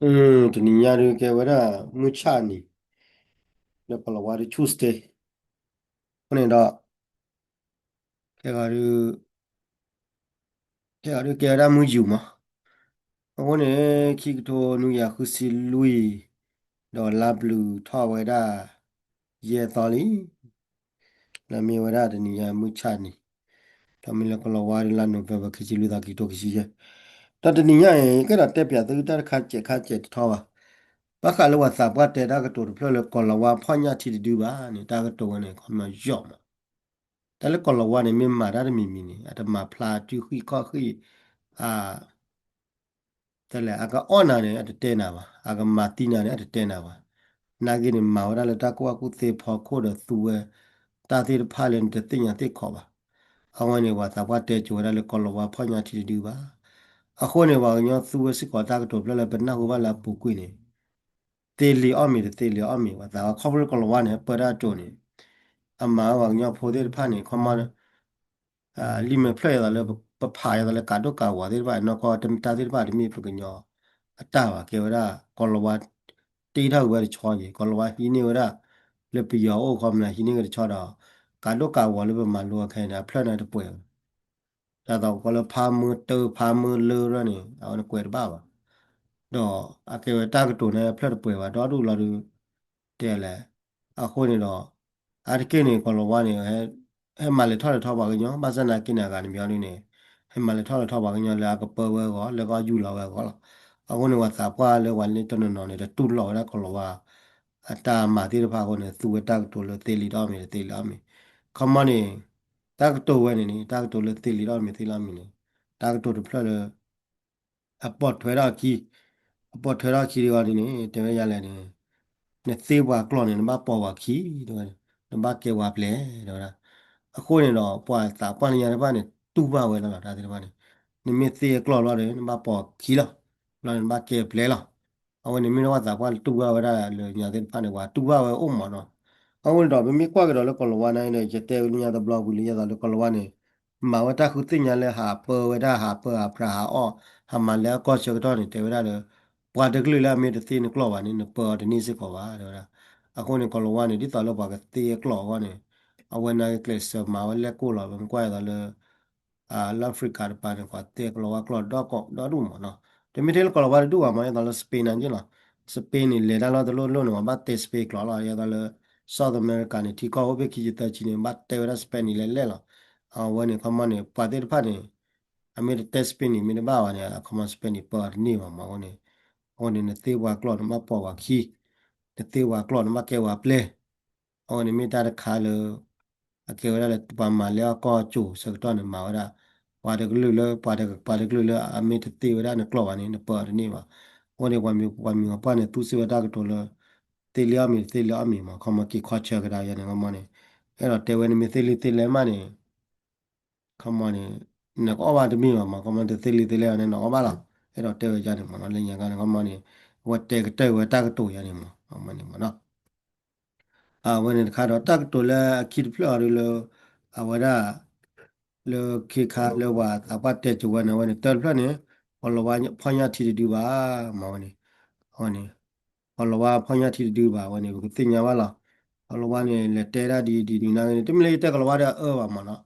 အ တနံၤညါဒုးကဲဝဲဒၣ်မုၢ်ဆၣ်နံၤ, လၢကီၢ်လီၤဝါဒုး Tuesday, အဃိန့ၣ်ဒီး ခဲဂီၤဒုး ခဲဂီၤဒုးကဲဝဲဒၣ်မုၢ်ယူာ်မး, အဃိန့ၣ် ခံကထိနွံကယၤဃုဆံလွံၢ် ဒီးလါဘျုးထီၣ်ဝဲဒၣ် ယဲၢ်သီလံ, လၢမ့ၢ်ဝဲဒၣ်တနံၤညါမုၢ်ဆၣ်နံၤ, ဒီးမ့ၢ်လၢကီၢ်လီၤဝါဒုးလါ November ခံဆံလွံၢ်သီ ခံကထိခံဆံယဲၢ်, ဒီးတနံၤညါအံၤ ကဲဒီးတဲပၠးသုတၢ်တခါစဲးခါစဲးတထီဘၣ်, ဘၣ်ဃးလၢပှၤသးပှၢ်တဲတၢ်ကတိၤတဖျၢၣ်လၢကီၢ်လီၤဝါဖီၣ်ညၣ်ထံတဒုဘၣ်န့ၣ် တၢ်ကတိၤဝဲန့ၣ် ခီပညီယီၢ်မး, တၢ်လၢကီၢ်လီၤဝါန့ၣ် မ့ၢ်မၤတၢ်တမံၤမံၤန့ၣ် အတမၤဖျါတုၤဃံးခီၣ်ဃံး, အ တလဲၣ် အကအီၣ်နၤန့ၣ် အတတဲနၤဘၣ်, အကမၤသံနၤန့ၣ် အတတဲနၤဘၣ်, နာ်က့န့ၣ် မၤဝဲဒၣ်လၢတၢ်ကူၣ်ဘၣ်ကူၣ်သ့ဖီခိၣ်ဒီးသူဝဲ တၢ်သ့ၣ်တဖၣ်လၢနတသ့ၣ်ညါသ့ၣ်ခီဘၣ်, အဝဲန့ၣ် ပှၤသးပှၢ်တဲကၠိၤဝဲဒၣ်လၢကီၢ်လီၤဝါဖီၣ်ညၣ်ထံတဒုဘၣ်, အဃိန့ၣ် ပှၤကညီသူဝဲစ့ၢ်ကီးတၢ်ကတိၤဖျၢၣ်လၢပနၢ်ဟူဘၣ်လၢအပူၤကွံာ်န့ၣ် သ့လံာ်အီၣ်မ့ၤတသ့လံာ်အီၣ်မ့ၤ ပှၤသးပှၢ်ခီဖျိလၢကီၢ်လီၤဝါန့ၣ် ပၢတၢ်ကၠိၤန့ၣ် အမၤဝဲပှၤကညီဖိသ့ၣ်တဖၣ်န့ၣ် ခီမီ လံာ်မဲာ်ဖျၢၣ်ယဲသိးလၢပဖးယဲသိးလၢကးဒိၣ်ကးဝီၤသ့ၣ်တဖၣ် နီၢ်ကီၢ်တၢ်သ့ၣ်တဖၣ်တမ့ၢ်ပှၤကညီအတၢ်ဘၣ် ကဲဝဲဒၣ် ကီၢ်လီၤဝါ တ့ထီၣ်က့ၤဝဲတဆီယဲၤ ကီၢ်လီၤဝါဟံးန့ၢ်ဝဲဒၣ် လၢပယီၤအိၣ်ခီမီဟံးန့ၢ်က့ၤတဆီဒီး ကးဒိၣ်ကးဝီၤလၢပမၤလိအခဲအံၤန့ၣ် အဖျၢၣ်န့ၣ်တပှဲၤဘၣ် ဒ်သိးကီးလၢဖးမုၢ်တၢ်ဖးမုၢ်လၢရၢၢ်န့ၣ် အဝဲန့ၣ်ကွဲးတဘၣ်ဘၣ်. ဒီးအကဲဝဲတၢ်ကတိၤန့ၣ် ဖျၢၣ်တပှဲၤဘၣ် ဒီဒူၣ်လီၤဒုး တဲလဲၣ်. အဃိန့ၣ်ဒီး အါတက့ၢ်န့ၣ် ကီၢ်လီၤဝါန့ၣ် ဟဲမၤလဲၤထီၣ်လဲၤထီပှၤကညီ ဘၣ်ဆၣ်သနာ်က့န့ၣ် အဂၤတမံၤအီၤဒုးန့ၣ် ဟဲမၤလဲၤထီၣ်လဲၤထီပှၤကညီလၢအကပၢဝဲအဂီၢ် လၢကအီၣ်ယူၢ်လီၤဝဲအဂီၢ်လီၤ. အဃိန့ၣ် ပှၤသးပှၢ်လၢပှၤလၢတနီၤနီၤန့ၣ် တတူၢ်လိာ်ဝဲဒၣ်ကီၢ်လီၤဝါ အတၢ်မၤသ့ၣ်တဖၣ်အဃိန့ၣ် သူဝဲတၢ်ကတိၤလၢသ့လံာ်ဒီးအီၣ်မ့ၤ တသ့လံာ်အီၣ်မ့ၤ. ခီမီန့ၣ် တၢ်ကတိၤဝဲန့ၣ်န့ၣ် တၢ်ကတိၤလၢသ့လံာ်ဒီးအီၣ်မ့ၤ သ့လံာ်အီၣ်မ့ၤန့ၣ် တၢ်ကတိၤတဖျၢၣ်လၢ အပိာ်ထွဲထီၣ်အခံ, အပိာ်ထွဲထီၣ်အခံဒ်အံၤန့ၣ် တဲဝဲဒ်လဲၣ်န့ၣ် နသ့ပှၤကျိာ်န့ၣ် နဘၣ်ပိာ်ပှၤခံ, တဲဝဲ, နဘၣ်ကဲပှၤပျဲၢ် တဲဝဲဒၣ်. အဃိန့ၣ်ဒီး ပှၤသးပှၢ်လၢညါတဖၣ်န့ၣ် တူၢ်ဘၣ်ဝဲဒၣ်လီၤ တၢ်သ့ၣ်တဖၣ်န့ၣ်, နမ့ၢ်သ့အကျိာ်ဘျီဒီး နဘၣ်ပိာ်ခံလီၤ, ဘျီန့ၣ်နဘၣ်ကဲပျဲၢ်လီၤ. အဝဲန့ၣ်မ့ၢ်လၢပှၤသးပှၢ်တူၢ်ဘၣ်ဝဲဒၣ်လၢညါသ့ၣ်တဖၣ်န့ၣ် ပှၤတူၢ်ဘၣ်ဝဲအိၣ်မးနီၤ. အဃိန့ၣ်ဒီး ပမ့ၢ်ကွၢ်ကဒီးလၢကီၢ်လီၤဝါန့ၣ် ယတဲဝဲလၢညါတဘျီဝံၤလံ ယဲသိးလၢကီၢ်လီၤဝါန့ၣ် မၤဝဲတၢ်ဃုသ့ၣ်ညါလၢဟးပၢဝဲဒၣ် ဟးပၢဟးဖြးဟးအီၣ် ဟးမၤလဲၤအီၣ်ကီၢ်ဆၢကတီၢ်န့ၣ် တဲဝဲဒၣ်လၢ ပှၤတကလုာ်လၢအမ့ၢ်တသ့နကျိာ်ဘၣ်န့ၣ် နပၢအီၤတန့ၢ်စ့ၢ်ကီးဘၣ် တဲဝဲဒၣ်. အဃိန့ၣ် ကီၢ်လီၤဝါန့ၣ် ဒ်သိးလၢပှၤကသ့အကျိာ်အဂီၢ်န့ၣ် အဝဲန့ၣ်ကကျဲးစၢးမၤဝဲလဲၣ်ကိၢ်လီၤ ပမ့ၢ်ကွၢ်ယဲသိးလၢ လၢ Africa တပၤန့ၣ် ပှၤသ့ကီၢ်လီၤဝါကျိာ်ဒီဒူၣ်မးနီၤ. တမ့ၢ်ထဲလၢကီၢ်လီၤဝါတဒူၣ်ဘၣ်မး ယဲသိးလၢ Spain န့ၣ်က့လီၤ. Spain န့ၣ် လဲၤတၢ်လီၢ်တလိၣ်လိၣ်န့ၣ် ပှၤဘၣ်တဲ Spain ကျိာ်လီၤ. ယဲသိးလၢ South America န့ၣ် ထံကီၢ်အိၣ်ဖဲခံဆံသၢဆံန့ၣ် ဘၣ်တဲဝဲဒၣ် Spanish လဲၣ်လဲၣ်လီၤ. အဝဲန့ၣ် ခီမီန့ၣ် ပှၤသ့ၣ်တဖၣ်န့ၣ် အမ့ၢ်တတဲ Spanish မ့ၢ်တဘၣ်ဘၣ်န့ၣ် အခီမီ Spanish ပၢအီၤတန့ၢ်ဘၣ်မး အဃိန့ၣ်, အဃိန့ၣ် နသ့ပှၤကျိာ်နဘၣ်ပိာ်ပှၤခံ, နသ့ပှၤကျိာ်နဘၣ်ကဲပှၤပျဲၢ် အဝဲန့ၣ်မ့ၢ်တၢ်တခါလၢ အကဲဝဲဒၣ်လၢပှၤမၤလဲၤအီၣ်ကီၢ်ကၠိဆၢကတီၢ်န့ၣ် မၤဝဲဒၣ် ပှၤတကလုာ်လၢ ပှၤတကလုာ်လၢအမ့ၢ်တသ့ဝဲဒၣ်နကျိာ်ဘၣ်န့ၣ် နပၢအီၤတန့ၢ်ဘၣ်. အဃိန့ၣ် ပှၤမုၢ်ပှၤပှၢ်န့ၣ် သူစ့ၢ်ဝဲတၢ်ကတိၤလၢ သ့လံာ်အီၣ်မ့ၤ တသ့လံာ်အီၣ်မ့ၤမး ခီမီက့ၤခီဆၢကဒါယၤန့ၣ် ခီမီန့ၣ် အဲၣ်ဒိးတဲဝဲနမ့ၢ်သ့လံာ်သ့လဲၢ်မးန့ၣ် ခီမီန့ၣ် နကအီၣ်ဘၣ်တမ့ၢ်ဘၣ်မး ခီမီတသ့လံာ်သ့လဲၢ်န့ၣ် နအီၣ်ဘၣ်လီၤ. အဲၣ်ဒိးတဲဝဲဒ်န့ၣ်မးနီၤ လၢညါခါန့ၣ် ခီမီန့ၣ် အဝဲတဲကတၢၢ်ဝဲတၢ်ကတိၤယၤန့ၣ်မး ခီမီန့ၣ်မးနီၤ အဝဲန့ၣ်တခါဒီး တၢ်ကတိၤလၢအခံတဖျၢၣ်အီၤဒ်လၢ အဝဲဒၣ် လၢခ့ခါလၢပှၤသးပှၢ်တဲကၠိၤဝဲန့ၣ် အဝဲန့ၣ် တၢ်တဖျၢၣ်န့ၣ် ကီၢ်လီၤဝါဖီၣ်ညၣ်ထံတဒုဘၣ် မးဝဲန့ၣ် အဝဲန့ၣ် ကီၢ်လီၤဝါဖီၣ်ညၣ်ထံတဒုဘၣ် အဝဲန့ၣ် ပကသ့ၣ်ညါဘၣ်လီၤ. ကီၢ်လီၤဝါန့ၣ် လဲၤတဲဒၣ်ဒ်ဒ်ဒ်နၤန့ၣ် တမ့ၢ်လၢယတဲကီၢ်လီၤဝါဒီးအအၢဘၣ်မးနီၤ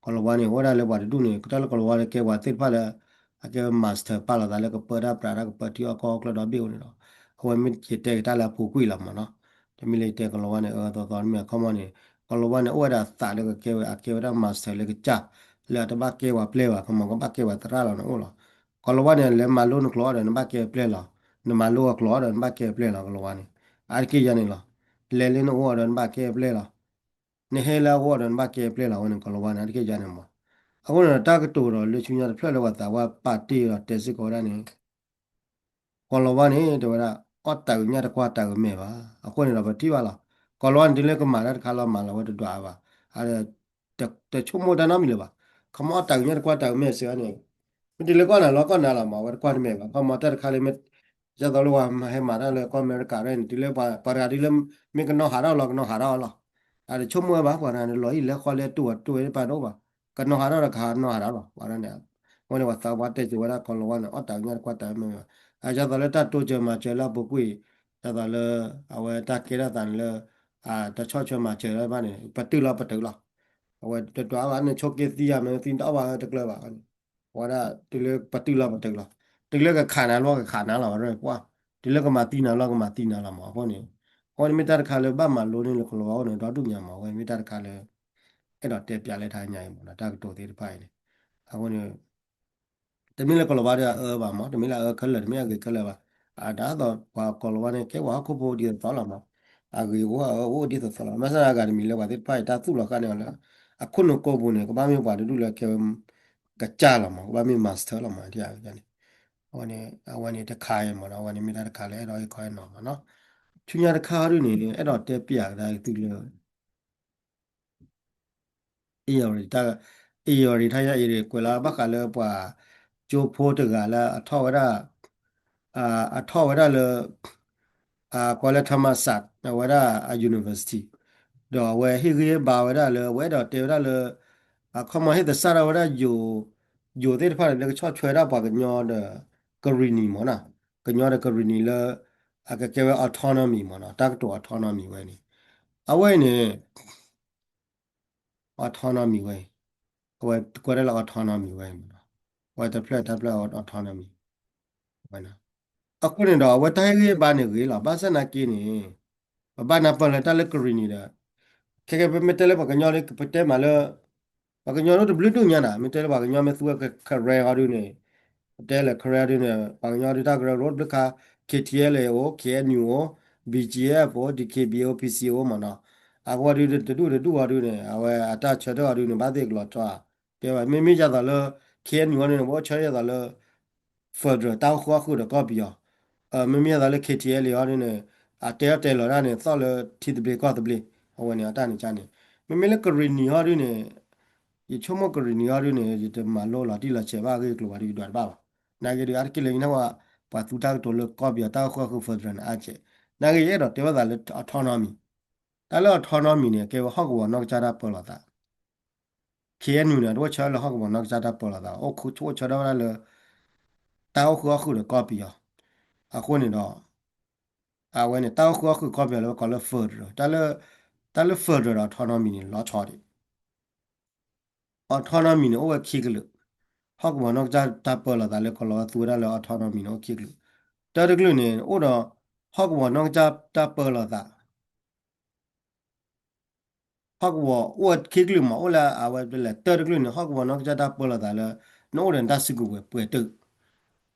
ကီၢ်လီၤဝါန့ၣ် အိၣ်ဝဲဒၣ်လၢပှၤတဒူၣ်န့ၣ် ကတၢၢ်လၢကီၢ်လီၤဝါလၢကဲပှၤသ့ၣ်တဖၣ်လၢ အကဲဝဲ master ပာ်လီၤသးလၢကပၢတၢ်ပြးတၢ် ကပၢထံအီၣ်ကီၢ်အီၣ်ကျၢၢ်ဒီဘ့ၣ်အိၣ်န့ၣ်လီၤ. အဝဲမ့ၢ်ယတဲက့ၤတၢ်လၢအပူၤကွံာ်လီၤမးနီၤ. တမ့ၢ်လၢယတဲကီၢ်လီၤဝါန့ၣ် အၢသီသီတမ့ၢ် အခီမီန့ၣ် ကီၢ်လီၤဝါန့ၣ် အိၣ်ဝဲဒၣ်သးလၢကကဲဝဲ အကဲဝဲဒၣ် master လၢကစၢ် လၢအတဘၣ်ကဲပှၤပျဲၢ်ဘၣ် အခီမီကဘၣ်ကဲပှၤသရၣ်လီၤန့ၣ်အိၣ်လီၤ. ကီၢ်လီၤဝါန့ၣ် လဲၤမၤလိနကျိာ်အီၤဒီး နဘၣ်ကဲပျဲၢ်လီၤ. နမၤလိအကျိာ်အီၤဒီး နဘၣ်ကဲပျဲၢ်လီၤ ကီၢ်လီၤဝါန့ၣ်. အါတက့ၢ်ယၤန့ၣ်လီၤ. လဲၤလၢနအိၣ်အီၤဒီးနဘၣ်ကဲပျဲၢ်လီၤ. နဟဲလၢအအိၣ်အီၤဒီးနဘၣ်ကဲပျဲၢ်လီၤ အဝဲန့ၣ် ကီၢ်လီၤဝါန့ၣ် အါတက့ၢ်ယၤန့ၣ်မး. အဃိန့ၣ်ဒီး တၢ်ကတိၤဒီးလၢဆူညါတဖျၢၣ်လၢပှၤသးပှၢ်ပာ်တ့ၢ်ဒီးတဲစ့ၢ်ကီးဝဲဒၣ်န့ၣ် ကီၢ်လီၤဝါန့ၣ် တဲဝဲဒၣ် အီၣ်တၢ်ကညၣ်တကွၢ်တၢ်ကမဲာ်ဘၣ်. အဃိန့ၣ်ဒီး ပထံၣ်ဘၣ်လီၤ. ကီၢ်လီၤဝါန့ၣ် တုၤလၢကမၤတၢ်တခါလီၤ မၤလီၤဝဲတဒွးဘၣ်. အ တဆိကမိၣ်တၢ်နီတမံၤလၢၤဘၣ်. ခီမီအီၣ်တၢ်ကညၣ်တကွၢ်တၢ်ကမဲာ်စ့ၢ်ကီးန့ၣ် မ့ၢ်တုၤလၢကီၢ်နၤလီၤ ကီၢ်နၤလီၤ မၤဝဲတကွၢ်တမဲာ်ဘၣ်. ခီမီတၢ်တခါလၢမ့ၢ် ဒ်သိးလၢပှၤဟဲမၤတၢ်လၢကီၢ်အမဲရကၤရဲၣ်န့ၣ် တုၤလၢပှၤတဂၤဒ်လၢ မ့ၢ်ကနီၤဟးထီၣ်လီၤ ကနီၤဟးထီၣ်လီၤ. အတဆိကမိၣ်ဝဲဘၣ် ပှၤတဂၤန့ၣ် လီၤအံၤလဲၤဃီလဲၤတူၢ် တူၢ်ဝဲတပၤတအိၣ်ဘၣ်. ကနီၤဟးထီၣ်ဒီးကဟးနီၤဟးထီၣ်လီၤ ပှၤတဂၤန့ၣ် အဝဲန့ၣ်ပှၤသးပှၢ်တဲစၢၤဝဲဒၣ်ကီၤလၤဝါန့ၣ် အီၣ်တၢ်ကညီတကွၢ်တၢ်မ့ၢ်မ့ၢ်, အဒ်သိးလၢတၢ်တိစၢၤမၤစၢၤလၢအပူၤကွံာ်, ဒ်သိးလၢ အဝဲတၢ်ကဲထီၣ်သးန့ၣ်လၢ တဆီၣ်ထွဲမၤစၢၤဘၣ်န့ၣ် ပတုာ်လီၤပတုာ်လီၤ. အဝဲတဒွးဘၣ်န့ၣ် ဆိးက့သံယါမ့ၢ်သံတအီၣ်ဘၣ်တကျၢၤဘၣ်န့ၣ်, အဝဲဒၣ်တုၤလၢပတုာ်လီၤပတုာ်လီၤ, တုၤလၢကခးနၤလီၤကခးနၤလီၤ ရၢပှၢ်, တုၤလၢကမၤသံနၤလီၤကမၤသံနၤလီၤမး အဃိန့ၣ်, အဃိန့ၣ်မ့ၢ်တၢ်တခါလၢဘၣ်မၤလိန့ၢ်လၢကီၤလၤဝါအအိၣ်န့ၣ် ဒီဒူၣ်ညါမး အဝဲမ့ၢ်တၢ်တခါလၢ အဲၣ်ဒိးတဲပျးလၢတဟါညါအံၤမးနီၤ တၢ်ကတိၤသ့ၣ်တဖၣ်အံၤန့ၣ်, အဃိန့ၣ် တမ့ၢ်လၢကီၤလၤဝါဒီးအအၢဘၣ်မး, တမ့ၢ်လၢအအၢခဲလၢာ် တမ့ၢ်အဂ့ၤခဲလၢာ်ဘၣ်. အဒ်သိးပှၤကီၤလၤဝါန့ၣ် ကဲပှၤဟီၣ်ခိၣ်ဖိဒ်သိးသိးလီၤမး, အဂ့ၤအိၣ်အအၢအိၣ်ဒ်သိးသိးလီၤ. ဘၣ်ဆၣ်အဂၤတမံၤလၢပှၤသ့ၣ်တဖၣ်အံၤ တၢ်သူၣ်လီၤဃာ်န့ၢ်အီၤလၢ အခိၣ်နူာ်ကိးပူၤန့ၣ် ကဘၣ်မ့ၢ်ပှၤတဒူၣ်လၢကဲဝဲ ကစၢ်လီၤမး, ကဘၣ်မ့ၢ် master လီၤမး န့ၣ်, အဝဲန့ၣ်တခါအံၤမးနီၤ အဝဲန့ၣ်မ့ၢ်တၢ်တခါလၢအဲၣ်ဒိးဟ့ၣ်ခီဟ့ၣ်နီၤမးနီၤ. ဆူညါတခါဟီဒုန့ၣ် အဲၣ်ဒိးတဲပျးကဒါသုလၢ အ့ၣ်ယီၤရံၤ, တၢ် အ့ၣ်ယီၤရံၤ ထါယါအ့ၣ်ရံၤ ကွဲးလီၤဘၣ်ဃးလၢပှၤကၠိဖိတဂၤလၢအထီၣ်ဝဲဒၣ်, အထီၣ်ဝဲဒၣ်လၢ ကိးလၢ ထၣ်မၣ်စး အဝဲဒၣ်အ university ဒီးအဝဲဟ့ၣ်ဂံၢ်ဟ့ၣ်ဘါဝဲဒၣ်လၢ အဝဲအဲၣ်ဒိးတဲဝဲဒၣ်လၢ အခီမီဟ့ၣ်သဆၣ်ထီၣ်ဝဲဒၣ် ယိၤသ့ၣ်တဖၣ်န့ၣ် လၢကဆီၣ်ထွဲဒၣ်ပှၤကညီဒီးကရံၣ်နံၤမးနီၤ, ကညီဒီးကရံၣ်နံၤလၢ အကကဲဝဲ autonomy မးနီၤ, တၢ်ကတိၤ autonomy ဝဲန့ၣ်, အဝဲအံၤန့ၣ် autonomy ဝဲအံၤ, အဝဲကွဲးဒၣ်လၢ autonomy ဝဲအံၤမးနီၤ, အဝဲတဖျၢၣ်တၢ်ဖျၢၣ် autonomy ဝဲနီၤ. အဃိန့ၣ်ဒီး အဝဲတၢ်ဟ့ၣ်ဂံၢ်ဟ့ၣ်ဘါန့ၣ်ဂ့ၤလီၤ. ဘၣ်ဆၣ်နာ်က့န့ၣ် ပဘၣ်နၢ်ပၢၢ်လၢတၢ်လၢကရံၣ်နံၤဒီး ခဲကဲ ပမ့ၢ်တဲလၢပှၤကညီလၢ ပတဲမးလၢ ပှၤကညီဒိၣ်တဘျုးဒိၣ်ညါနီၤ, မ့ၢ်တဲလၢပှၤကညီမ့ၢ်သူဝဲ Karen ဟီဒုန့ၣ်, ပတဲလၢ Karen ဟီဒုန့ၣ် ပှၤကညီဒုတၢ်ကရၢကရိတဘျုးခါ K T L A အိၣ်, K N U အိၣ်, B G F အိၣ်, D K B A အိၣ်, P C O မးနီၤ. အဃိဒုတဒူၣ်တဒူၣ်ဟီဒုန့ၣ် အဝဲအတၢ်ဆၢထၢၣ်ဟီဒုန့ၣ် ဘၣ်သ့ၣ်ကလီၤဆီဧါ, တဲဘၣ် မ့မ့ၢ်ဒ်သိးလၢ K N U ဟီဒုန့ၣ် ပအိၣ်ဆၢထၢၣ်ဒ်သိးလၢ federal တၢ်အိၣ်ဃူအိၣ်ဃုာ်ဒီးကီၢ်ပယီၤ, မ့မ့ၢ်ဒ်သိးလၢ K T L A ဟီဒုန့ၣ် အတဲအီၣ်တဲလီၤဒၣ်န့ၣ် သီၣ်လၢထံသဘျ့ကီၢ်သဘျ့, အဝဲန့ၣ်အတၢ်န့ၣ်ကါန့ၣ်, မ့မ့ၢ်လၢကရံၣ်နံၤဟီဒုန့ၣ် ယဆိကမိၣ်ကရံၣ်နံၤဟီဒုန့ၣ် ယတမၤလိလီၤတံၢ်လီၤဆဲးဘၣ်အဂ့ၢ်အကျိၤဘၣ်ဒီးယဒွးတဘၣ်ဘၣ်. နာ်က့ဒုး အါတက့ၢ်လၢယနၢ်ဟူ ပှၤသူတၢ်ကတိၤလၢကီၢ်ပယီၤတၢ်အိၣ်ဃူအိၣ်ဃုာ် federal န့ၣ်အါကဲး, နာ်က့ယအဲၣ်ဒိးတဲဘၣ်သးလၢ autonomy, တၢ်လၢ autonomy န့ၣ် ကဲဝဲဟီၣ်ကဝီၤနီၢ်ကစၢ်တၢ်ပၢလီၤသး K N U န့ၣ် တအိၣ်ဆၢလၢဟီၣ်ကဝီၤနီၢ်ကစၢ်တၢ်ပၢလီၤသး, အိၣ်ဆၢထၢၣ်ဝဲဒၣ်လၢ တၢ်အိၣ်ဃူအိၣ်ဃုာ်ဒီးကီၢ်ပယီၤ, အဃိန့ၣ်ဒီး အဝဲန့ၣ် တၢ်အိၣ်ဃူအိၣ်ဃုာ်ကီၢ်ပယီၤလၢပကိးလၢ federal, တၢ်လၢ federal ဒီး autonomy န့ၣ် လီၤဆီဒံး, autonomy န့ၣ် အိၣ်ဝဲခံကလုာ်, ဟီၣ်ကဝီၤနီၢ်ကစၢ်တၢ်ပၢလီၤသးလၢကီၤလၤဝါသူဝဲဒၣ်လၢ autonomy န့ၣ် အိၣ်ခံကလုာ်, တၢတကလုာ်န့ၣ် အိၣ်ဒီး ဟီၣ်ကဝီၤနီၢ်ကစၢ်တၢ်ပၢလီၤသး ဟီၣ်ကဝီၤအိၣ်ဝဲခံကလုာ်မး အိၣ်လၢအဝဲလဲၣ် တၢတကလုာ်န့ၣ် ဟီၣ်ကဝီၤနီၢ်ကစၢ်တၢ်ပၢလီၤသးလၢ နအိၣ်ဒီးနတၢ်စုကဝဲၤပှဲၤတုာ်,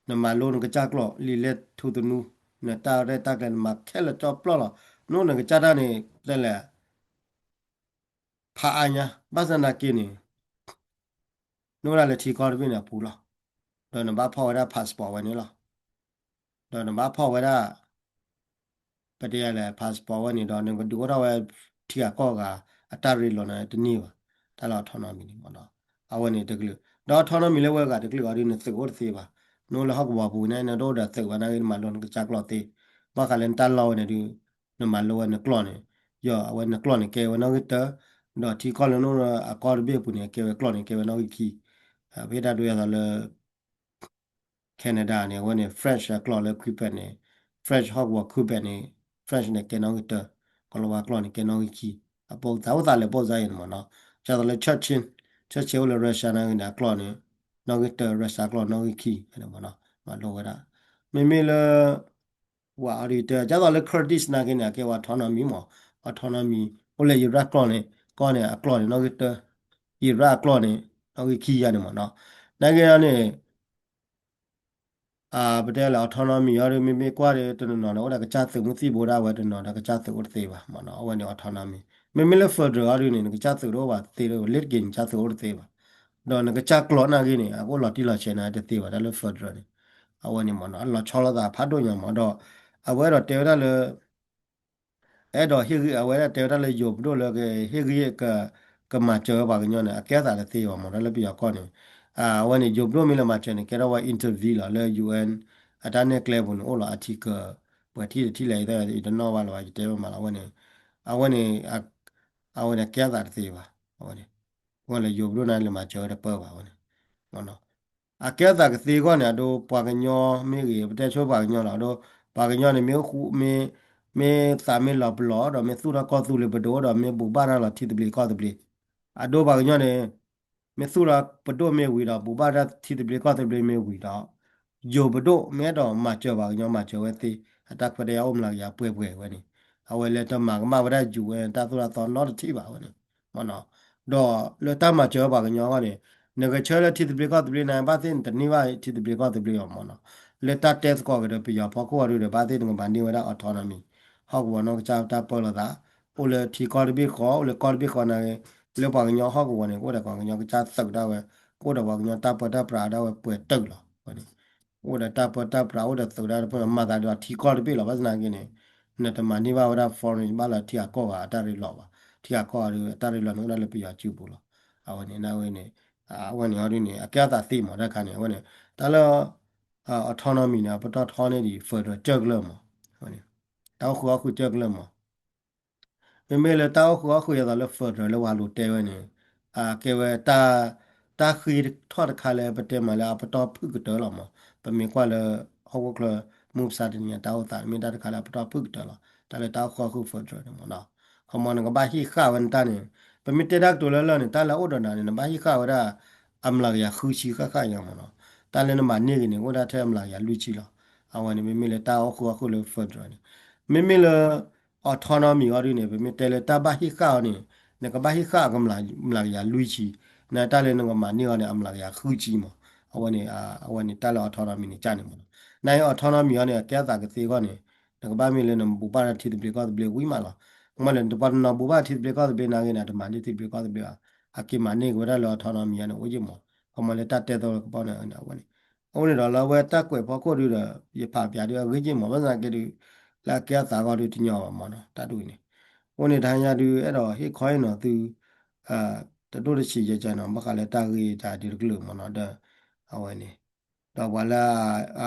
နမၤလိနကစၢ်ကျိာ် လံာ်လဲၢ်ထူသနူ, နတၢ်ရဲၣ်တၢ်ကျဲၤ နမၤခဲလၢာ်ကၠီပျီလီၤ, နအိၣ်နကစၢ်တၢ်န့ၣ် တဲလဲၣ် ဖးအါညါ ဘၣ်ဆၣ်သနာ်က့န့ၣ် နအိၣ်ဒၣ်လၢထံကီၢ်တဘ့ၣ်န့ၣ်အပူၤလီၤ, ဒီးနဘၣ်ဖီၣ်ဝဲဒၣ် passport ဝဲန့ၣ်လီၤ, ဒီးနဘၣ်ဖီၣ်ဝဲဒၣ် ပတဲလဲၣ် passport ဝဲန့ၣ်ဒီး နကဒုးအိၣ်ထီၣ်ဝဲထံဂၤကီၢ်ဂၤ အတၢ်ရ့လိာ်န့ၣ်တန့ၢ်ဘၣ်, တၢ်လၢ autonomy န့ၣ်မးနီၤ, အဝဲန့ၣ်တကလုာ်, ဒီး autonomy လၢဝဲအဂၤတကလုာ်အီၤဒုး နသုးအိၣ်တသ့ဘၣ်, နအိၣ်လၢဟီၣ်ကဝီၤပူၤန့ၣ် နတအိၣ်ဒီးသုးဘၣ် နာ်ဂ့ၤ နမၤလိနကစၢ်ကျိာ်သ့, ဘၣ်ဃးလၢနတၢ်လီၢ်ဝဲန့ၣ်ဒုး နမၤလိဝဲနကျိာ်န့ၣ်, ယီၤ အဝဲနကျိာ်န့ၣ်ကဲဝဲနီၣ်ဂံၢ်တၢ, ဒီးထံကီၢ်လၢနအိၣ်အကီၢ်တဘ့ၣ်အပူၤန့ၣ် ကဲဝဲကျိာ်န့ၣ် ကဲဝဲနီၣ်ဂံၢ်ခံ, ပဟ့ၣ်တၢ်ဒိယၤသိးလၢ Canada န့ၣ် အဝဲန့ၣ် French အကျိာ်လၢ Quebec န့ၣ်, French ဟီၣ်ကဝီၤ Quebec န့ၣ် French န့ၣ် ကဲနီၣ်ဂံၢ်တၢ, ကီၤလၤဝါကျိာ်န့ၣ် ကဲနီၣ်ဂံၢ်ခံ, အပိာ်သးအိၣ်သးလဲၤပိာ်သးယဲၢ်န့ၣ်မးနီၤ, ဒ်သိးလၢ Chechen, Chechen အိၣ်လၢ Russia နာ်ဂ့ၤန့ၣ် အကျိာ်န့ၣ် နီၣ်ဂံၢ်တၢ Russia ကျိာ်နီၣ်ဂံၢ်ခံ မးနီၤ, မၤလိဝဲဒၣ်, မ့မ့ၢ်လၢ ဝဲအီၤဒုးတဲ ဒ်သိးလၢ Kurdish နာ်ဂ့ၤန့ၣ် အကဲဝဲ autonomy မး, autonomy အိၣ်လၢ Iraq ကျိာ်န့ၣ် ကီၢ်န့ၣ် အကျိာ်န့ၣ် နီၣ်ဂံၢ်တၢ, Iraq အကျိာ်န့ၣ် နီၣ်ဂံၢ်ခံယါန့ၣ်မးနီၤ, နာ်ဂ့ၤန့ၣ် ပတဲလၢ autonomy အီၤဒုး မ့မ့ၢ်ကွၢ်ဒီး တနီၤနီၤန့ၣ် အိၣ်ဒီးကစၢ်သုးမုၢ်သံၣ်ဘိဒၣ်ဝဲ တနီၤဒီးကစၢ်သုးအိၣ်တသ့ဘၣ်မးနီၤ, အဝဲန့ၣ် autonomy, မ့မ့ၢ်လၢ federal အီၤဒုးန့ၣ် နကစၢ်သုးတအိၣ်ဘၣ်သ့လၢ လ့တက့ၤနကစၢ်သုးအိၣ်တသ့ဘၣ်, ဒီးနကစၢ်ကျိာ်နာ်ဂ့ၤန့ၣ် အကအိၣ်လီၤတံၢ်လီၤဆဲးန့ၣ်တသ့ဘၣ် တၢ်လၢ federal န့ၣ်, အဝဲန့ၣ်မးနီၤ အလီၤဆီလိာ်သးဖးဒိၣ်ညါမးဒီး အဝဲအဲၣ်ဒိးတဲဝဲဒၣ်လၢ အဲၣ်ဒိးဟ့ၣ်ဂံၢ် အဝဲဒၣ်တဲဝဲဒၣ်လၢယိၤပဒိၣ်လၢကဟ့ၣ်ဂံၢ် ကမၤစၢၤဝဲပှၤကညီန့ၣ် အကဲသးတသ့ဘၣ်မး တၢ်လၢပယီၤကီၢ်န့ၣ်, အဝဲန့ၣ် ယိၤပဒိၣ်မ့ၢ်လၢမၤစၢၤန့ၣ် ကဲထီၣ်ဝဲ intervene လီၤ လၢ U N အတၢ်နဲၣ်ကျဲပူၤန့ၣ် အိၣ်လီၤ article ပှဲၤထံၣ်တထံၣ်လဲၣ် ယတနီၣ်ဘၣ်လၢၤဘၣ် ယတဲဝဲမးလီၤ အဝဲန့ၣ်, အဝဲန့ၣ်, အဝဲန့ၣ်ကဲသးတသ့ဘၣ် အဝဲန့ၣ်, အဝဲလၢယိၤပဒိၣ်န့ၣ်လၢမၤစၢၤဝဲတပၢၢ်ဘၣ် အဝဲန့ၣ်, မးနီၤ အကဲအသးကသ့အဂီၢ်န့ၣ် အဒိပှၤကညီမ့ၢ်ဂ့ၤ ပတဲဆိပှၤကညီလီၤ. အဒိပှၤကညီန့ၣ် မ့ၢ်ဃူ မ့ၢ် မ့ၢ်သးမ့ၢ်လီၤပလီၢ်ဒီး မ့ၢ်သူၣ်ထီၣ်ကီၢ်သူလ့ၤပဒိၣ်ဒီး မ့ၢ်ဘူၣ်ဘၣ်တၢ်လီၤထံသဘျ့ကီၢ်သဘျ့, အဒိပှၤကညီန့ၣ် မ့ၢ်သူၣ်ထီၣ်ပဒိၣ်မ့ၢ်ဝံၤဒီး ဘူၣ်ဘၣ်တၢ်ထံသဘျ့ကီၢ်သဘျ့မ့ၢ်ဝံၤဒီး ယိၤပဒိၣ်မ့ၢ်အဲၣ်ဒိးမၤစၢၤပှၤကညီ မၤစၢၤဝဲသ့ အတၢ်ခွဲးတၢ်ယာ်အိၣ်မျးကယၤပှဲၤပှဲၤဝဲန့ၣ်, အဝဲလၢတမၤကမၣ်ဝဲဒၣ်ယိၤဝဲ တၢ်သိၣ်တၢ်သီနီတထံၣ်ဘၣ်ဝဲန့ၣ် မ့ၢ်နီၤ. ဒီးလၢတၢ်မၤစၢၤဝဲပှၤကညီအဂီၢ်န့ၣ် နကဆၢလၢထံသဘျ့ကီၢ်သဘျ့န့ၣ် ဘၣ်သ့ၣ်နတန့ၢ်ဘၣ်ထံသဘျ့ကီၢ်သဘျ့အီၤ မ့ၢ်နီၤ. လၢတၢ်တဲသကိးက့ၤဒီးပယီၤဖီခိၣ်အီၤဒုဒီး ဘၣ်သ့ၣ်နကမၤန့ၢ်ဝဲဒၣ် autonomy ဟီၣ်ကဝီၤနီၢ်ကစၢ်တၢ်ပၢလီၤသး အိၣ်လၢထံကီၢ်တဘ့ၣ်ဃီ အိၣ်လၢကီၢ်တဘ့ၣ်ဃီန့ၣ်ဂ့ၤ, လၢပှၤကညီဟီၣ်ကဝီၤန့ၣ် ကအိၣ်ဒီးပှၤကညီကစၢ်သုးဒၣ်ဝဲ, ကအိၣ်ဒီးပှၤကညီတၢ်ပၢတၢ်ပြးဒၣ်ဝဲပှဲၤတုာ်လီၤဝဲန့ၣ်, အိၣ်ဒီးတၢ်ပၢတၢ်ပြး အိၣ်ဒီးသုးဒၣ်တဖၣ် မၤသးဒ်ထံကီၢ်တဘ့ၣ်လီၤ. ဘၣ်ဆၣ်သနာ်က့န့ၣ် နတမၤန့ၢ်ဘၣ်ဝဲဒၣ် foreign ဘၣ်လၢထံဂၤကီၢ်ဂၤအတၢ်ရ့လိာ်ဘၣ်, ထံဂၤကီၢ်ဂၤဒီးအတၢ်ရ့လိာ်န့ၣ်အိၣ်ဒၣ်လၢပယီၤစုပူၤလီၤ. အဝဲန့ၣ် အဝဲန့ၣ် အဝဲန့ၣ်အီၤဒုန့ၣ် အကဲအသးသ့မး တၢ်ခါန့ၣ် အဝဲန့ၣ် တၢ်လၢ autonomy န့ၣ် အပတီၢ်ထီန့ၢ်ဒံး federal ကၢၢ်ကလၢာ်မး, တၢ်အိၣ်ဃုာ်အီၣ်ဃုာ်ကၢၢ်ကလၢာ်မး. မ့မ့ၢ်လၢတၢ်အိၣ်ဃုာ်အီၣ်ဃုာ်အသိးလၢ federal လၢပှၤလိၤတဲဝဲန့ၣ် အကဲဝဲ တၢ်ဃ့ထီၣ်တခါလၢပတဲမးလၢအပတီၢ်ဖုၣ်ကတၢၢ်လီၤမး. ပမ့ၢ်ကွၢ်လၢ ဟီၣ်ခိၣ်ချၢ မုၢ်မဆါတနံၤအတၢ်အိၣ်သး မ့ၢ်တၢ်တခါလၢအပတီၢ်ဖုၣ်ကတၢၢ်လီၤ. တၢ်လၢတၢ်အိၣ်ဃုာ်အီၣ်ဃုာ် federal န့ၣ်မးနီၤ. ခီမီ နကဘၣ်ဟ့ၣ်ဃာ်ဝဲနတၢ်န့ၣ် ပမ့ၢ်တဲတၢ်ကတိၤလၢလၢန့ၣ် တၢ်လၢအအိၣ်ဒီးနၤန့ၣ် နဘၣ်ဟ့ၣ်ဃာ်ဝဲဒၣ် အမျးကယၤဃုဆံဃၣ်ဃၣ်ညါမးနီၤ. တၢ်လၢနမၤန့ၢ်ဂ့ၤန့ၣ် အိၣ်ဒၣ်ထဲအမျးကယၤလွံၢ်ဆံလီၤ. အဝဲန့ၣ် မ့မ့ၢ်လၢတၢ်အိၣ်ဃုာ်အီၣ်ဃုာ်လၢ federal န့ၣ်, မ့မ့ၢ်လၢ autonomy အီၤဒုန့ၣ် ပမ့ၢ်တဲလၢတၢ်ဘၣ်ဟ့ၣ်ဃာ်အီၤန့ၣ် နကဘၣ်ဟ့ၣ်ဃာ်အမျးကယၤလွံၢ်ဆံ, နတၢ်လၢနကမၤန့ၢ်အီၤန့ၣ် အမျးကယၤဃုဆံမး. အဝဲန့ၣ် အဝဲန့ၣ်တၢ်လၢ autonomy န့ၣ်ကန့ၣ်မးနီၤ. နအံၤ autonomy အီၤန့ၣ် အကဲအသးကသ့အဂီၢ်န့ၣ် နကဘၣ်မ့ၢ်လၢနဘူၣ်ဘၣ်ထံသဘျ့ကီၢ်သဘျ့ဝံၤမးလီၤ. မ့ၢ်လၢနတပှၤတနီၤဘူၣ်ဘၣ်ထံသဘျ့ကီၢ်သဘျ့နာ်ဂ့ၤန့ၣ် တမၤန့ၢ်ထံသဘျ့ကီၢ်သဘျ့ဘၣ်. အက့ၤမၤန့ၢ်က့ၤဝဲဒၣ်လၢ autonomy အီၤန့ၣ် အိၣ်ယံာ်မး. ခီမီလၢတၢ်တဲသကိးကပီၢ်န့ၣ် အဝဲန့ၣ် အဃိန့ၣ်ဒီးလၢအဝဲတၢ်ကွဲးဖီခိၣ်ဒုဒီး ယဖးပၠးဒုအဂ့ၢ်ယံာ်မး ဘၣ်ဆၣ်က့ဒု လၢအကဲအသးအဂီၢ်ဒုတညီဘၣ်မးနီၤ တၢ်ဒ်န့ၣ်. အဃိန့ၣ် တဟါညါဒု အဲၣ်ဒိးဟ့ၣ်ခီဟ့ၣ်နီၤသု တဒိၣ်တဆံးယဲကနီၤ ဘၣ်ဃးလၢတၢ်ဂ့ၢ်တၢ်ဒုးတကလုာ်မးနီၤ ဒီး အဝဲန့ၣ် ဒီးပှၤလၢ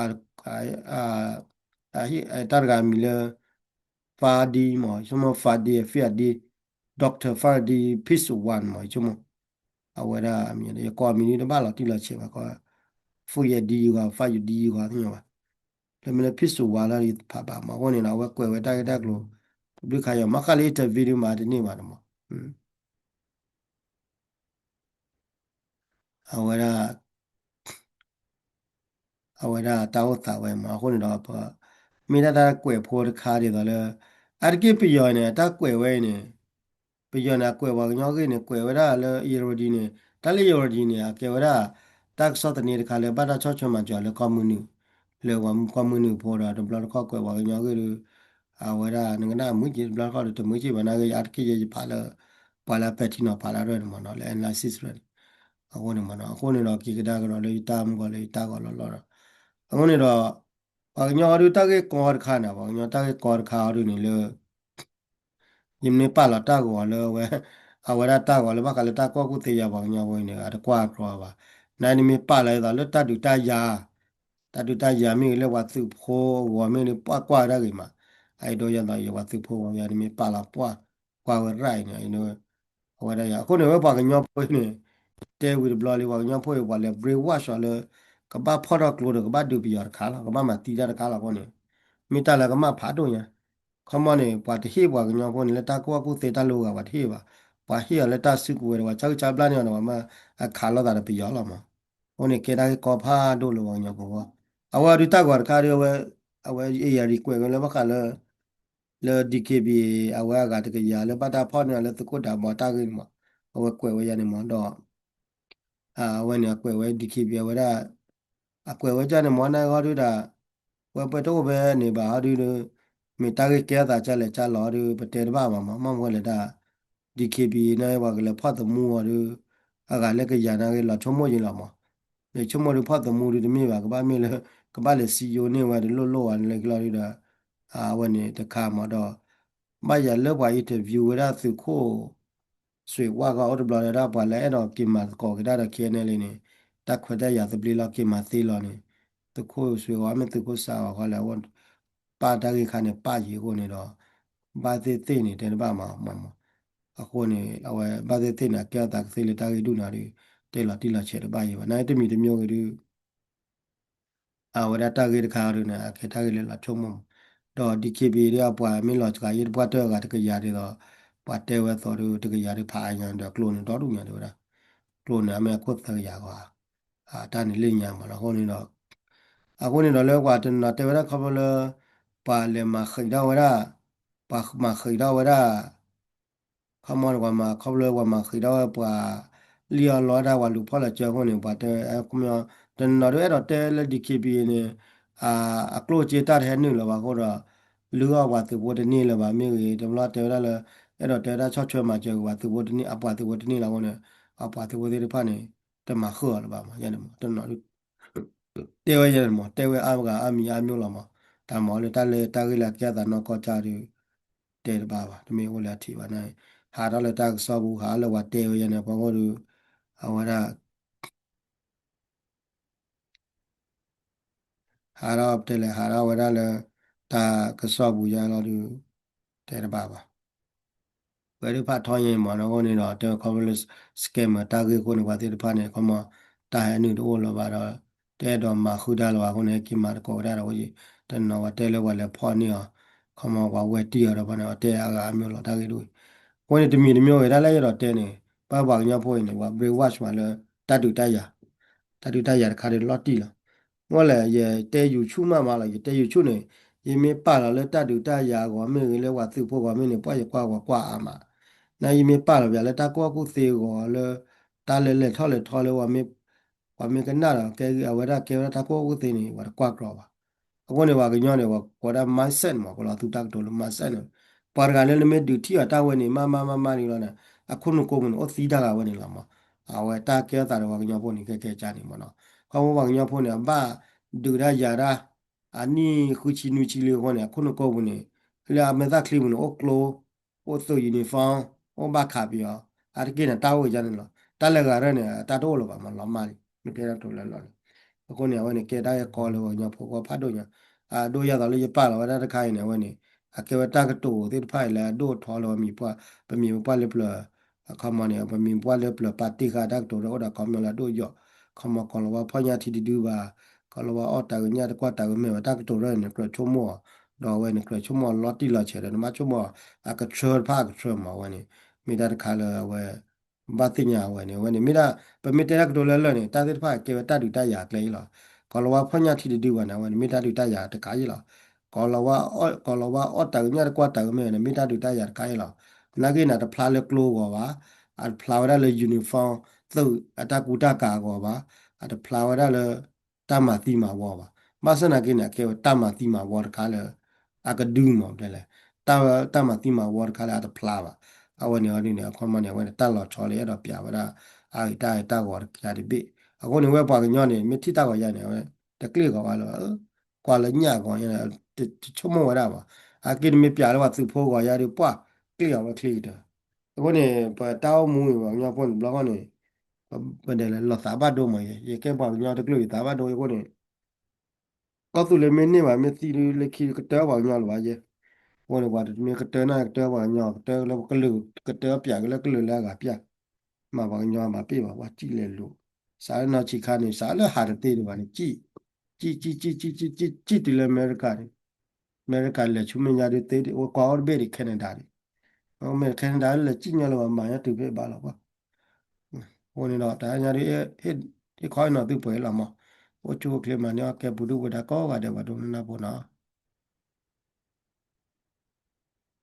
တၢ်တဂၤမံၤလၢ Fadi မး ဆိကမိၣ် Fadi Fadi Doctor Fadi Peace One မး ဆိကမိၣ် အဝဲဒၣ် ယကိးမံၤဒုတဘၣ်လီၤတံၢ်လီၤဆဲးဘၣ် Fadi ယဂီၤ Fadi ယဂီၤသ့ၣ်ညါဘၣ် လၢမ့ၢ်လၢ Peace One လၢယဖးဘၣ်မး အဃိန့ၣ်ဒီး အဝဲကွဲးဝဲတၢ်ဂ့ၢ်တၢ်ကျိၤ တဘျုးခါယီၤ မ့ၢ်ဃးလၢ interview ဒုမးတန့ၢ်ဘၣ်တမး အဝဲဒၣ် အဝဲဒၣ်တၢ်အိၣ်သးဝဲမး အဃိန့ၣ်ဒီး မ့ၢ်ဒၣ်တၢ်ကွဲးဖိတခါဒ်သိးလၢ အါတက့ၢ်ပယီၤန့ၣ် တၢ်ကွဲးဝဲအံၤန့ၣ် ပယီၤန့ၣ် အကွဲးပှၤကညီဂ့ၢ်န့ၣ် ကွဲးဝဲဒၣ်လၢ Irrawaddy န့ၣ် တၢ်လၢ Irrawaddy န့ၣ် အကဲဝဲဒၣ် တၢ်ကစီၣ်သန့တခါလၢဘၣ်တၢ်ဆီၣ်ထွဲမၤစၢၤလၢကီၢ်မုၢ်နုာ် လၢပှၤကီၢ်မုၢ်နုာ်ဖိဒီး တဘျီတခီၣ်ကွဲးပှၤကညီဂ့ၢ်ဒီး အဝဲဒၣ်နကနၣ်မုာ်က့ၤ တဘျီတခီၣ်ဒီးတမုာ်က့ၤဘၣ် နာ်ဂ့ၤ အါတက့ၢ်ယဲယဖးလၢ ပှၤလၢပဲာ်ထံနီၤဖးလၢရၢၢ်န့ၣ်မးနီၤ လၢ analysis ရၢၢ်န့ၣ် အဃိန့ၣ်မးနီၤ အဃိန့ၣ်ဒီးက့ၤကဒါကဒီးလၢယတၢ်မူကီၢ်လၢယတၢ်ဂီၤလီၤလီၤဒီး အဃိန့ၣ်ဒီး ပှၤကညီအီၤဒုတၢ်ဂ့ၢ်ကီတခါန့ၣ် ပှၤကညီတၢ်ဂ့ၢ်ကီတခါအီၤဒုန့ၣ်လၢ ယမ့ၢ်ပာ်လီၤတၢ်ဂီၤလၢအဝဲ အဝဲဒၣ်တၢ်ဂီၤလၢဘၣ်ဃးလၢတၢ်ကူၣ်ဘၣ်ကူၣ်သ့ယၤပှၤကညီဖိအံၤန့ၣ် အတကွၢ်အကြီဘၣ်. နနမ့ၢ်ပာ်လီၤဒ်သိးလၢတၢ်ဒုးတၢ်ယၤ တၢ်ဒုးတၢ်ယၤမ့ၢ်ဂ့ၤလၢပှၤသုးဖိအဂီၢ်မ့ၢ်ဂ့ၤ ပှၤကွၢ်ဝဲဒၣ်ဂ့ၤမး. အအံၤဒိးယၤသိးယပှၤသုးဖိအဂီၢ်ယၤ နမ့ၢ်ပာ်လီၤပှၢ် ကွၢ်ဝဲရၣ်အံၤန့ၣ် အဝဲဒၣ်ယၤ အဃိန့ၣ်ဝဲပှၤကညီဖိအံၤန့ၣ် တဲဝံၤတဘျီလံ ပှၤကညီဖိအံၤ ပှၤလဲၤ brainwash အီၤလၢ ကဘၣ်ဖီၣ်ထီၣ်ကျိဒီး ကဘၣ်ဒုးပယီၤတခါလီၤ ကဘၣ်မၤသံတၢ်တခါလီၤအဃိန့ၣ် မ့ၢ်တၢ်လၢကမၣ်ဖးဒိၣ်ညါ ခီမီန့ၣ် ပှၤတဟ့ၣ်ပှၤကညီဖိန့ၣ် လၢတၢ်ကူၣ်ဘၣ်ကူၣ်သ့တၢ်လိၤဂၤ ပှၤတဟ့ၣ်ဘၣ်. ပှၤဟ့ၣ်အီၤလၢတၢ်စုကဝဲၤဒီး ပှၤဆၢကဆၢဘျါန့ၢ်အီၤဒီး ပှၤမ့ၢ်အခးလိာ်သးဒီးပယီၤလီၤမး. အဃိန့ၣ်ကဲတၢ်ဂ့ၢ်ကီဖးဒိၣ်လၢပှၤကညီဖိအဂီၢ်. အဝဲဒုတၢ်ဂီၤတခါဒု အဝဲ အဝဲ Irrawaddy ကွဲးဝဲလၢဘၣ်ဃးလၢ လၢ DKBA အဝဲအဂၤတကယၤလၢဘၣ်တၢ်ဖီၣ်န့ၢ်အီၤလၢသုးခိၣ်ဒးဘီတၢ်ဂ့ၢ်န့ၣ်မး. အဝဲကွဲးဝဲယၤန့ၣ်မးဒီး အဝဲန့ၣ် အကွဲးဝဲ DKBA အဝဲဒၣ် အကွဲးဝဲဒ်န့ၣ်မး နဂီၢ်ဒုဒၣ် ဝဲပှဲၤတအိၣ်ဖဲန့ၣ်ဘၣ်ဟီဒုဒု မ့ၢ်တၢ်ဂ့ၢ်ကဲအသးကလဲၣ်ကလီၤဒု ပတဲတဘၣ်ဘၣ်မး မ့ၢ်မ့ၢ်ဝဲလဲၣ်ဒၣ် DKBA န့ၣ် ပှၤကလဲၤဖီၣ်သမူအီၤဒု အဂၤလၢကယၤနာ်ဂ့ၤ လီၤဆိကမိၣ်ယံၤလီၤမး. လဲၤဆိကမိၣ်ဒုဖီၣ်သမူဒုတမ့ၢ်ဘၣ် ကဘၣ်မ့ၢ်လၢ ကဘၣ်လဲၤစံယိန့ၢ်ဝဲဒုလိၣ်လိၣ်ဝဲန့ၣ်လၢကလီၤဒုဒီး အဝဲန့ၣ်တခါမးဒီး ဘၣ်ယၤလၢပှၤ interview ဝဲဒၣ်သုးခိၣ် ဆွ့ၤဝါဂီၢ်အိၣ်တဘျီလၢဒၣ်ပှၤလၢအဲၣ်ဒိးက့ၤမၤသကိးက့ၤတၢ်ဒီး KNLA န့ၣ် တၢ်ခွဲးတၢ်ယာ်သဘျ့လီၤ က့ၤမၤသ့လီၤန့ၣ် သုးခိၣ်ဆွ့ၤဝါမ့ၢ်သုးခိၣ်စးဝါဃီလဲၣ် ပာ်တၢ်ဂ့ၢ်ခါန့ၣ် ပာ်ယံၤအဃိန့ၣ်ဒီး ဘၣ်သ့ၣ်သ့ၣ်န့ၣ် တဲတဘၣ်မးမးမး အဃိန့ၣ် အဝဲဘၣ်သ့ၣ်သ့ၣ်န့ၣ် အကဲအသးကသ့လၢတၢ်ဂ့ၢ်ဒုၣ်နၤဒု တဲလီၤတံၢ်လီၤဆဲးတဘၣ်ယံၤဘၣ် နတမံၤတမံၤဂ့ၤဒု အဝဲဒၣ်တၢ်ဂ့ၢ်တခါဒုးန့ၣ် အကဲတၢ်ဂ့ၢ်လၢလီၤဆိကမိၣ်မး, ဒီး DKBA ဒ်အပှၤမ့ၢ်လီၤစှၤယ့ၢ်တပှၢ်တၢၢ်အဂၤတကယၤဒ်သိး ပှၤတဲဝဲသိးဒီး တကယၤဒုးဖးအါညါဒီး ကျိန့ၣ်ဒီဒူၣ်ညါတဲဝဲဒၣ်, ကျိန့ၣ် အမ့ၢ်အခိၣ်သၢကယၤဂီၤ, တၢ်န့ၣ်လၢညါမးလီၤ. အဃိန့ၣ်ဒီး အဃိန့ၣ်ဒီးလၢပှၤတနီၤတဲဝဲဒၣ်ခီဖျိလၢ ပှၤလဲၤမၤဃံးထီၣ်ဝဲဒၣ်, ပှၤမၤဃံးထီၣ်ဝဲဒၣ် ခီမီန့ၣ် ပှၤမၤခီဖျိပှၤမၤဃံးထီၣ်ဝဲပှၤ လံၣ်အီၣ်လီအီၣ်ဒၣ်ပှၤလူၤဖီၣ်လီၤစၢၤအဃိန့ၣ် ပှၤတဲ တနီၤဒုးအဲၣ်ဒိးတဲလၢ DKBA န့ၣ် အကျိၣ်စ့တၢ်တဟဲနုာ်လၢၤဘၣ်အဃိဒီး လုၢ်အီၣ်ပှၤသုးဖိတန့ၢ်လၢၤဘၣ်မ့ၢ်ဂ့ၤ တဘျီတဲဝဲဒၣ်လၢ အဲၣ်ဒိးတဲဝဲဒၣ်ဆီၣ်ထွဲမၤစၢၤက့ၤပှၤသုးဖိတန့ၢ် အပှၤသုးဖိတန့ၢ်လီၤအဃိန့ၣ် အပှၤသုးဖိသ့ၣ်တဖၣ်န့ၣ် တမၤဃုာ်အီၤလၢၤဘၣ်မး ယဲန့ၣ်မး တနီၤဒုး တဲဝဲယဲန့ၣ်မး တဲဝဲအါမးဂၤအါမံၤအါမံၤလီၤမး, တၢ်မၤအီၤလၢတၢ်လၢတၢ်ဂ့ၢ်လၢအကဲအသးနီၢ်ကီၢ်ကၢ်ဒီး တဲတဘၣ်ဘၣ် တမ့ၢ်အိၣ်လၢအထံးဘၣ်န့ၣ်, ဟးထီၣ်လၢတၢ်ကစီၣ်ပူၤ ဟးထီၣ်လၢပှၤတဲဝဲယဲန့ၣ် ပှၤဂီၢ်ဒီး အဝဲဒၣ် ဟးထီၣ်တဲလဲၣ် ဟးထီၣ်ဝဲဒၣ်လၢ တၢ်ကစီၣ်ပူၤယဲလီၤဒီး တဲတဘၣ်ဘၣ် ဝဲဒၣ်ဖးထီညါမးနီၢ်ဂီၢ်န့ၣ်ဒီး တဲဝဲခီဖျိလၢ scammer တၢ်ဂ့ၢ်အဃိန့ၣ် ပှၤသ့ၣ်တဖၣ်န့ၣ် ခီမီ တၢ်ဟဲနုာ်တအိၣ်လၢၤဘၣ်ဒီး တအဲၣ်ဒိးမၤဃုာ်တၢ်လၢၤဘၣ်အဃိန့ၣ် ဟဲက့ၤမၤသကိးဝဲဒၣ်ဒီးဝဲ တနီၤဝဲတဲလၢပှၤလဲၤဖီၣ်န့ၢ်အီၤ ခီမီပှၤဝဲတံၢ်အီၤဒီးဘၣ်န့ၣ် အတဲအါဂၤအါမံၤလီၤတၢ်ဂ့ၢ်ဒ်အံၤ, အဃိန့ၣ် တမံၤတမံၤဝဲဒၣ်လၢယအဲၣ်ဒိးတဲန့ၣ် ပှၤပှၤကညီဖိအံၤန့ၣ် ပှၤ brainwash မးလၢ တၢ်ဒုးတၢ်ယၤ တၢ်ဒုးတၢ်ယၤတခါဒီးလီၤတံၢ်လီၤ. မ့ၢ်လဲၣ် ယတဲ YouTube မးမးလီၤ ယတဲ YouTube န့ၣ် ယမ့ၢ်ပာ်လီၤလၢတၢ်ဒုးတၢ်ယၤအဂီၢ်မ့ၢ်ဂ့ၤ လၢပှၤသုးဖိအဂီၢ်မ့ၢ်န့ၣ် ပှၤယကွၢ်ဂီၤကွၢ်အါမး, နယမ့ၢ်ပာ်လီၤပျးလၢတၢ်ကူၣ်ဘၣ်ကူၣ်သ့အဂီၢ်လၢ တၢ်လၢလဲၤထီၣ်လဲၤထီလၢ ပှၤမ့ၢ်ကနၣ်ဒီး ကဲဂ့ၤ အဝဲဒၣ်ကဲဝဲဒၣ်တၢ်ကူၣ်ဘၣ်ကူၣ်သ့န့ၣ် ပှၤတကွၢ်ကြီဘၣ်. အဃိန့ၣ် ပှၤကညီန့ၣ် ပှၤကိးဒၣ် mindset မး ကလီၤသူတၢ်ကတိၤလၢ mindset န့ၣ် ပှၤတဂၤလၢနမ့ၢ်ဒုးထံၣ်အီၤတၢ်ဝဲန့ၣ် မးမးမးမးန့ၣ်လီၤန့ၣ် အခိၣ်နူာ်ကိးပူၤန့ၣ် အိၣ်သံတၢ်ဂၤဝဲန့ၣ်လီၤမး. အဝဲတၢ်ကဲထီၣ်သးဒီးပှၤကညီဖိန့ၣ် ကဲကဲကါန့ၣ်မးနီၤ. ခီဖျိပှၤကညီဖိန့ၣ် အဘၣ်ဒုးတၢ်ယၤတၢ် အနံၣ်ဃုဆံနွံဆံလံအဃိန့ၣ် အခိၣ်နူာ်ကိးပူၤန့ၣ် လၢအမဲာ်သၣ်ချံပူၤန့ၣ် အိၣ်ကျိ အိၣ်သုး uniform အိၣ်ဘၣ်ခးပယီၤ အါတက့ၢ်န့ၣ်တၢ်အိၣ်ယါန့ၣ်လီၤ. တၢ်လၢဂၤရဲၣ်န့ၣ် တၢ်တအိၣ်လၢၤဘၣ်မး လီၤမၢ်လံ မ့ၢ်ကဲတၢ်ကတိၤလၢလီၢ်န့ၣ်. အဃိန့ၣ် အဝဲန့ၣ် ကဲတၢ်ဂ့ၢ်ကီလၢပှၤကညီဖိအဂီၢ်ဖးဒိၣ်ညါ အဒိၣ်ယၢ်သိးလၢယပာ်လီၤဝဲဒၣ်တခါအံၤန့ၣ် အဝဲန့ၣ် အကဲဝဲတၢ်ကတိၤသ့ၣ်တဖၣ်အံၤလၢအဒိၣ်အထီလၢပမံၤပှၢ် ပမံၤပှၢ်လၢပျၢၤ အခီမီန့ၣ် ပမံၤပှၢ်လၢပျၢၤပာ်တ့ၢ်ဃာ်တၢ်ကတိၤလၢအိၣ်ဒီး comment လၢအဒိၣ်ယိာ် ခီမီ ကီၤလၤဝါဖီၣ်ညၣ်ထံတဒုဘၣ် ကီၤလၤဝါအီၣ်တၢ်ကညၣ်တကွၢ်တၢ်ကမဲာ်ဝဲတၢ်ကတိၤရဲၣ်န့ၣ် ကြၢးဆိကမိၣ်အီၤ ဒီးအဝဲန့ၣ် ကြၢးဆိကမိၣ်အီၤလီၤတံၢ်လီၤဆဲးဒီး နမ့ၢ်ဆိကမိၣ်အီၤ အကဆှၢတဖၣ်အကဆှၢမး အဝဲန့ၣ် မ့ၢ်တၢ်တခါလၢအဝဲ ဘၣ်သ့ၣ်ညါအဝဲန့ၣ် အဝဲန့ၣ် မ့ၢ်ဒၣ် ပမ့ၢ်တဲတၢ်ကတိၤလၢလၢာ်န့ၣ် တၢ်သ့ၣ်တဖၣ်ကဲဝဲတၢ်ဒုးတၢ်ယၤအကျဲအံၤလီၤ. ကီၤလၤဝါဖီၣ်ညၣ်ထံတဒုဘၣ်န့ၣ် အဝဲန့ၣ် မ့ၢ်တၢ်ဒုးတၢ်ယၤတခါအံၤလီၤ. ကီၤလၤဝါ ကီၤလၤဝါအီၣ်တၢ်ကညၣ်တကွၢ်တၢ်ကမဲာ်န့ၣ် မ့ၢ်တၢ်ဒုးတၢ်ယၤတခါအံၤလီၤ. နာ်က့န့ၣ် အတဖျါလၢကျိအဂီၢ်ဘၣ်, အတဖျါဝဲဒၣ်လၢ uniform သုးအတၢ်ကူတၢ်ကၤအဂီၢ်ဘၣ်, အတဖျါဝဲဒၣ်လၢ တၢ်မၤသံမၤဝီဘၣ်. ဘၣ်ဆၣ်နာ်က့န့ၣ် အကဲဝဲတၢ်မၤသံမၤဝီတခါလၢ အကဒုမး တဲလဲၣ်, တၢ်မၤသံမၤဝီတခါလၢအတဖျါဘၣ်. အဝဲန့ၣ်အီၤဒ်န့ၣ် အခီမီန့ၣ် အဝဲန့ၣ်တၢ်လီၤဆီလၢအဲၣ်ဒိးပျးဝဲဒၣ် အဂ့ၢ်တၢ်ဂ့ၢ်တၢ်ဂီၤတခါတဘ့ၣ်. အဃိန့ၣ် ဝဲပှၤကညီန့ၣ် မ့ၢ်ထံၣ်တၢ်ဂီၤယါန့ၣ် အဝဲ တကျ့ၣ်ဂီၤဝဲလၢၤဘၣ်, ကွၢ်လၢညၣ်ဂီၤယါန့ၣ် တဆိကမိၣ်ဝဲဒၣ်ဘၣ်. အက့ၤတမ့ၢ်ပျးလၢပှၤသုးဖိဂီၤယါဒီး ပှၢ်ကျ့ၣ်အီၤဝဲချ့ကတၢၢ်. အဃိန့ၣ် ပတၢ်အိၣ်မူအံၤ ပှၤကညီဖိန့ၣ် တဘျီဃီန့ၣ် ပဒဲးလၢလီၤသးဘၣ်ဒိမး, ယကဲပှၤကညီတကလုာ်ယသးဘၣ်ဒိအဃိန့ၣ် ကီၢ်သူလ့ၤမ့ၢ်န့ၢ်ဘၣ် မ့ၢ်သံလၢခံကတၢၢ်ပှၤကညီလၢၤဘၣ်ယဲ. အဃိန့ၣ် ပှၤတမ့ၢ်ကတၢၢ်န့ၣ် ကတၢၢ်ပှၤကညီ ကတၢၢ်လၢကလုာ် ကတၢၢ်ပျးက့ၤလၢကလုာ်လၢအဂၤပျး, မ့ၢ်ပှၤကညီမၤပ့ၢ်ဘၣ် ပှၤစံၣ်လဲၤလိၤ, စးလၢနီၢ်ဆံးခါန့ၣ် စးလၢဟးတသ့ဒံးဘၣ်န့ၣ် စံၣ် စံၣ် စံၣ် စံၣ် စံၣ် စံၣ် စံၣ်တုၤလၢအမဲရကၤန့ၣ်, အမဲရကၤလဲၤဆူမဲာ်ညါဒုးသ့ဒံး ဝဲကွၢ်အိၣ်တဘ့ၣ်ဒံး Canada ဒံး, မ့ၢ် Canada လၢစံၣ်ညီလၢၤဘၣ် မၤညါတုၤဖဲဘၣ်လီၤကွၢ် အဃိန့ၣ်ဒီး တဟါညါဒ် ဟ့ၣ်ခီဟ့ၣ်နီၤသုပှဲၤလီၤမး, အိၣ်ဆူၣ်အိၣ်ချ့မၤန့ၢ်အီၣ်ကဲပူၤဒုၣ်ပူၤဒါကိးဂၤဒဲး ပှၤဒိကနၣ်ဖိနီၤ.